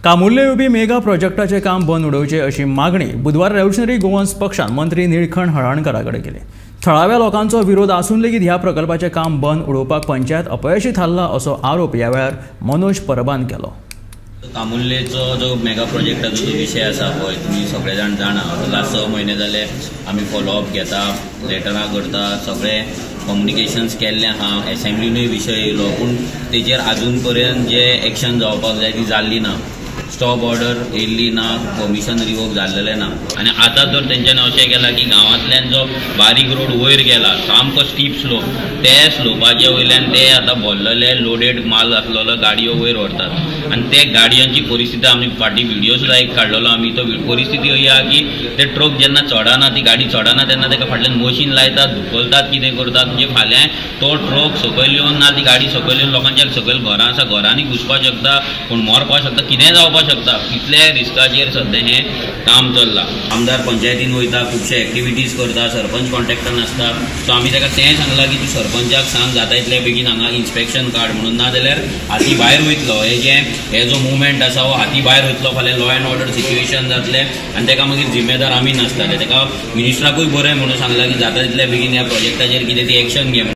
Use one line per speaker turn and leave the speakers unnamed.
कामुर्ले येवपी मेगा प्रोजेक्टाचें काम बंद उडोवचें अशी मागणी बुधवार रेव्होल्युशनरी गोवन्स पक्षान मंत्री निळखण हळर्णकारा कडेन केली. थळाव्या लोकांचो विरोध आसून लेगीत ह्या प्रकल्पाचें काम बंद उडोवपाक पंचायत अपयशी थारला असो आरोप ह्या वेळार मनोज परबान केलो.
कामुर्लेचो जो मेगा प्रोजेक्टाचो जो विशय आसा पळय, तुमी सगळे जाण जाणा, लास्ट 6 म्हयने जाले आमी फॉलोअप घेता, लेटरां करता, सगळे कम्युनिकेशन्स केल्ले आहा, एसेंब्लीनूय विशय येयलो, पूण तेजेर आजून पर्यंत जे एक्शन जावपाक जाय ती जाल्ली ना. स्टॉप ऑर्डर येयल्ली ना, परमिशन रिवोक जाल्लेलें ना. आनी आतां तर तेंच्यांनी अशें केलां की गांवांतल्यान जो बारीक रोड वयर गेला सामको स्टीप स्लोप, ते स्लोपाचे वयल्यान ते आतां भरलेले लोडेड माल आसलेलो गाडयो वयर व्हरतात आनी ते गाडयांची परिस्थिती आमी फाटीं व्हिडियो सुद्दां एक काडलेलो आमी. तो परिस्थिती अशी आहा की ते ट्रक जेन्ना चडना, ती गाडी चडना तेन्ना ताका फाटल्यान मशीन लायतात, धुकलतात, कितें करतात, म्हणजे फाल्यां तो ट्रक सकयल येवन ना ती गाडी सकयल येवन लोकांच्या सकयल घरां आसा, घरांनी घुसपाक शकता, कोण मरपाक शकता, कितेंय जावपाक शकता. इतले रिस्काचेर सद्या हें काम चल्लां. आमदार पंचायतीन वयता, खुबशे एक्टिविटीज करता, सरपंच कॉन्टेक्टान आसता. सो आमी ताका तेंय सांगलां की तूं सरपंचाक सांग जाता इतले बेगीन हांगा इन्स्पेक्शन काड म्हणून, ना जाल्यार हाती भायर वयतलो. हे जे हे जो मुवमेंट आसा हो हाती भायर वयतलो, फाल्यां लॉ एंड ऑर्डर सिच्युएशन जातलें आनी ताका मागीर जिम्मेदार आमी नासतले. ताका मिनिस्टराकूय बरें म्हणून सांगलां की जाता तितले बेगीन ह्या प्रोजेक्टाचेर कितें ती एक्शन घे.